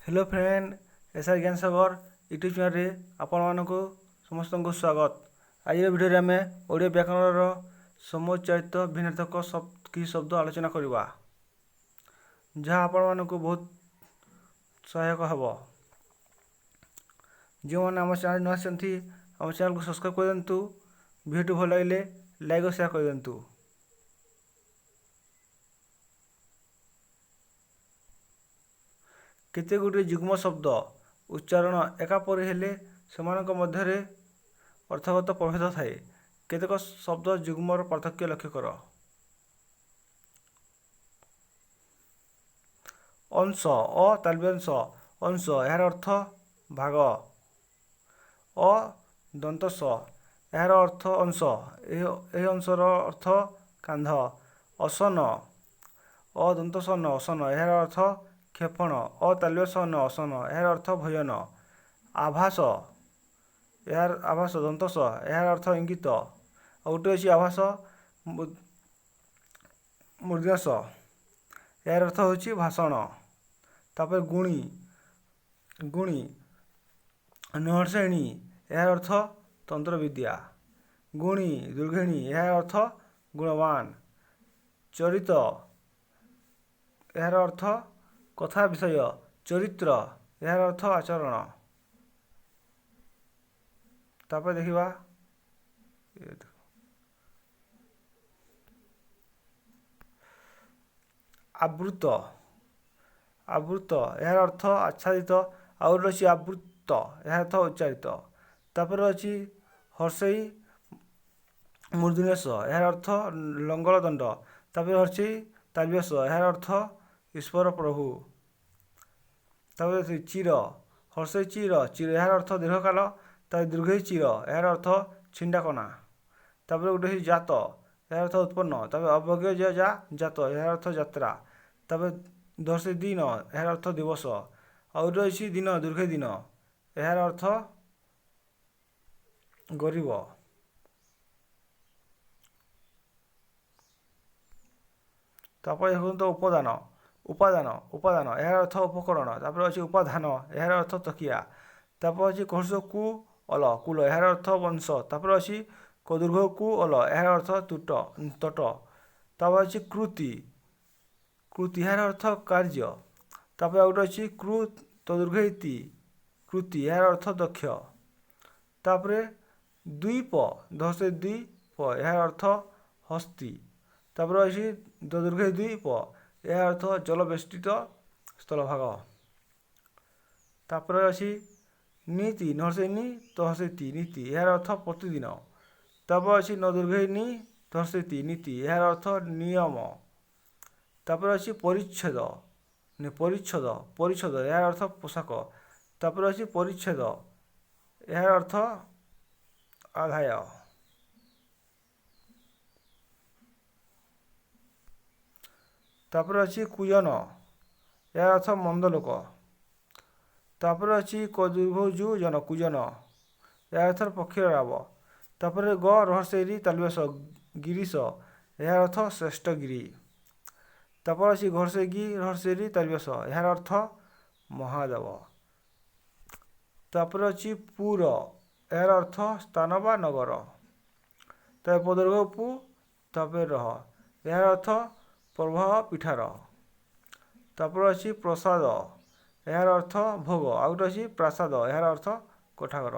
Hello friend, S R Gyansagar YouTube ଚ୍ୟାନେଲ୍ରେ ଆପଣମାନଙ୍କୁ ସମସ୍ତଙ୍କୁ ସ୍ୱାଗତ। ଆଜିର ଭିଡ଼ିଓରେ ଆମେ ଓଡ଼ିଆ ବ୍ୟାକରଣର ସମୋଚ୍ଚାରିତ ଭିନ୍ନାର୍ଥକ କିଛି ଶବ୍ଦ ଆଲୋଚନା କରିବା, ଯାହା ଆପଣମାନଙ୍କୁ ବହୁତ ସହାୟକ ହେବ। ଯେଉଁମାନେ ଆମ ଚ୍ୟାନେଲ୍ ନୂଆ ଆସିଛନ୍ତି, ଆମ ଚ୍ୟାନେଲ୍କୁ ସବସ୍କ୍ରାଇବ୍ କରିଦିଅନ୍ତୁ। ଭିଡ଼ିଓଟି ଭଲ ଲାଗିଲେ ଲାଇକ୍ ଓ ସେୟାର କରିଦିଅନ୍ତୁ। କେତେ ଗୁଡ଼ିଏ ଯୁଗ୍ମ ଶବ୍ଦ ଉଚ୍ଚାରଣ ଏକାପରି ହେଲେ ସେମାନଙ୍କ ମଧ୍ୟରେ ଅର୍ଥଗତ ପ୍ରଭେଦ ଥାଏ। କେତେକ ଶବ୍ଦ ଯୁଗ୍ମର ପାର୍ଥକ୍ୟ ଲକ୍ଷ୍ୟ କର। ଅଂଶ, ଅ ତାଲବ୍ୟ ଅଂଶ, ଏହାର ଅର୍ଥ ଭାଗ। ଅ ଦନ୍ତ ସ, ଏହାର ଅର୍ଥ ଅଂଶ, ଏହି ଅଂଶର ଅର୍ଥ କାନ୍ଧ। ଅସନ, ଅ ଦନ୍ତ ସ ନ, ଅସନ, ଏହାର ଅର୍ଥ କ୍ଷେପଣ। ଅ ତାଲବ୍ୟ ସ ନ, ଅସନ, ଏହାର ଅର୍ଥ ଭୋଜନ। ଆଭାସ, ଏହାର ଆଭାସ ଦନ୍ତ ସ, ଏହାର ଅର୍ଥ ଇଙ୍ଗିତ। ଆଉ ଗୋଟେ ଅଛି ଆଭାସ ମୂର୍ଦ୍ଧନ୍ୟ, ଏହାର ଅର୍ଥ ହେଉଛି ଭାଷଣ। ତାପରେ ଗୁଣୀ, ଗୁଣୀ ନହର୍ଷେଣୀ, ଏହାର ଅର୍ଥ ତନ୍ତ୍ରବିଦ୍ୟା। ଗୁଣୀ ଦୁର୍ଘିଣୀ, ଏହାର ଅର୍ଥ ଗୁଣବାନ। ଚରିତ, ଏହାର ଅର୍ଥ କଥା ବିଷୟ। ଚରିତ୍ର, ଏହାର ଅର୍ଥ ଆଚରଣ। ତାପରେ ଦେଖିବା ଆବୃତ, ଆବୃତ ଏହାର ଅର୍ଥ ଆଚ୍ଛାଦିତ। ଆଉ ଗୋଟେ ଅଛି ଆବୃତ୍ତ, ଏହାର ଅର୍ଥ ଉଚ୍ଚାରିତ। ତାପରେ ଅଛି ହର୍ଷେଇ ମୂର୍ଦ୍ଧନ୍ୟ, ଏହାର ଅର୍ଥ ଲଙ୍ଗଳ ଦଣ୍ଡ। ତାପରେ ହର୍ଷେଇ ତାଲବ୍ୟ, ଏହାର ଅର୍ଥ ଈଶ୍ୱର ପ୍ରଭୁ। ତାପରେ ଅଛି ଚିର, ହର୍ଷେଇ ଚିର, ଚିର ଏହାର ଅର୍ଥ ଦୀର୍ଘକାଳ। ତାପରେ ଦୀର୍ଘଇ ଚିର, ଏହାର ଅର୍ଥ ଛିଣ୍ଡାକଣା। ତାପରେ ଗୋଟେ ଅଛି ଜାତ, ଏହାର ଅର୍ଥ ଉତ୍ପନ୍ନ। ତାପରେ ଅବଜ୍ଞ ଯା ଜାତ, ଏହାର ଅର୍ଥ ଯାତ୍ରା। ତାପରେ ଦଶ ଦିନ, ଏହାର ଅର୍ଥ ଦିବସ। ଆଉ ଗୋଟେ ଅଛି ଦିନ, ଦୀର୍ଘ ଦିନ, ଏହାର ଅର୍ଥ ଗରିବ। ତାପରେ ଦେଖନ୍ତୁ ଉପଦାନ, ଉପାଦାନ, ଉପାଦାନ ଏହାର ଅର୍ଥ ଉପକରଣ। ତାପରେ ଅଛି ଉପାଧାନ, ଏହାର ଅର୍ଥ ତକିଆ। ତାପରେ ଅଛି କହୁଷ କୁ ଅଲ, କୁଲ, ଏହାର ଅର୍ଥ ବଂଶ। ତାପରେ ଅଛି କଦୁର୍ଘ କୁ ଅଲ, ଏହାର ଅର୍ଥ ତୁଟ ତଟ। ତାପରେ ଅଛି କୃତି, କୃତି ଏହାର ଅର୍ଥ କାର୍ଯ୍ୟ। ତାପରେ ଆଉ ଗୋଟେ ଅଛି କୃ ତଦୁର୍ଘ କୃତି, ଏହାର ଅର୍ଥ ଦକ୍ଷ। ତାପରେ ଦ୍ୱୀପ, ଧସେ ଦ୍ୱୀପ, ଏହାର ଅର୍ଥ ହସ୍ତି। ତାପରେ ଅଛି ଦଦୁର୍ଘ ଦ୍ୱୀପ, ଏହାର ଅର୍ଥ ଜଳବେଷ୍ଟିତ ସ୍ଥଳଭାଗ। ତାପରେ ଅଛି ନୀତି, ନହର୍ଷେ ନି ତହସେ ତି, ନୀତି, ଏହାର ଅର୍ଥ ପ୍ରତିଦିନ। ତାପରେ ଅଛି ନଦୁର୍ଘେ ନି ତହସେ ତି, ନୀତି, ଏହାର ଅର୍ଥ ନିୟମ। ତାପରେ ଅଛି ପରିଚ୍ଛେଦ, ପରିଚ୍ଛଦ, ପରିଚ୍ଛଦ ଏହାର ଅର୍ଥ ପୋଷାକ। ତାପରେ ଅଛି ପରିଚ୍ଛେଦ, ଏହାର ଅର୍ଥ ଆଦାୟ। ତାପରେ ଅଛି କୁଜନ, ଏହାର ଅର୍ଥ ମନ୍ଦ ଲୋକ। ତାପରେ ଅଛି କଦୁର୍ଭଜୁ ଜନ, କୁଜନ, ଏହାର ଅର୍ଥ ପକ୍ଷୀର ରାବ। ତାପରେ ଗ ରହସ୍ୟରି ତାଲବ୍ୟସ, ଗିରିଶ, ଏହାର ଅର୍ଥ ଶ୍ରେଷ୍ଠ ଗିରି। ତାପରେ ଅଛି ଘର୍ଷେ ଗି ରହସ୍ୟରି ତାଲବ୍ୟସ, ଏହାର ଅର୍ଥ ମହାଦେବ। ତାପରେ ଅଛି ପୁର, ଏହାର ଅର୍ଥ ସ୍ଥାନ ବା ନଗର। ତାପରେ ପଦର୍ଘ ପୁ, ତାପରେ ରହ, ଏହାର ଅର୍ଥ ପ୍ରବାହ ପିଠାର। ତାପରେ ଅଛି ପ୍ରସାଦ, ଏହାର ଅର୍ଥ ଭୋଗ। ଆଉ ଗୋଟେ ଅଛି ପ୍ରାସାଦ, ଏହାର ଅର୍ଥ କୋଠାଘର।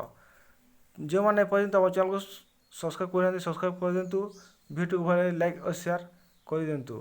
ଯେଉଁମାନେ ଏପର୍ଯ୍ୟନ୍ତ ଆମ ଚ୍ୟାନେଲକୁ ସବସ୍କ୍ରାଇବ୍ କରିନାହାନ୍ତି, ସବସ୍କ୍ରାଇବ୍ କରିଦିଅନ୍ତୁ। ଭିଡ଼ିଓକୁ ଭଲ ଲାଇକ୍ ଓ ସେୟାର କରିଦିଅନ୍ତୁ।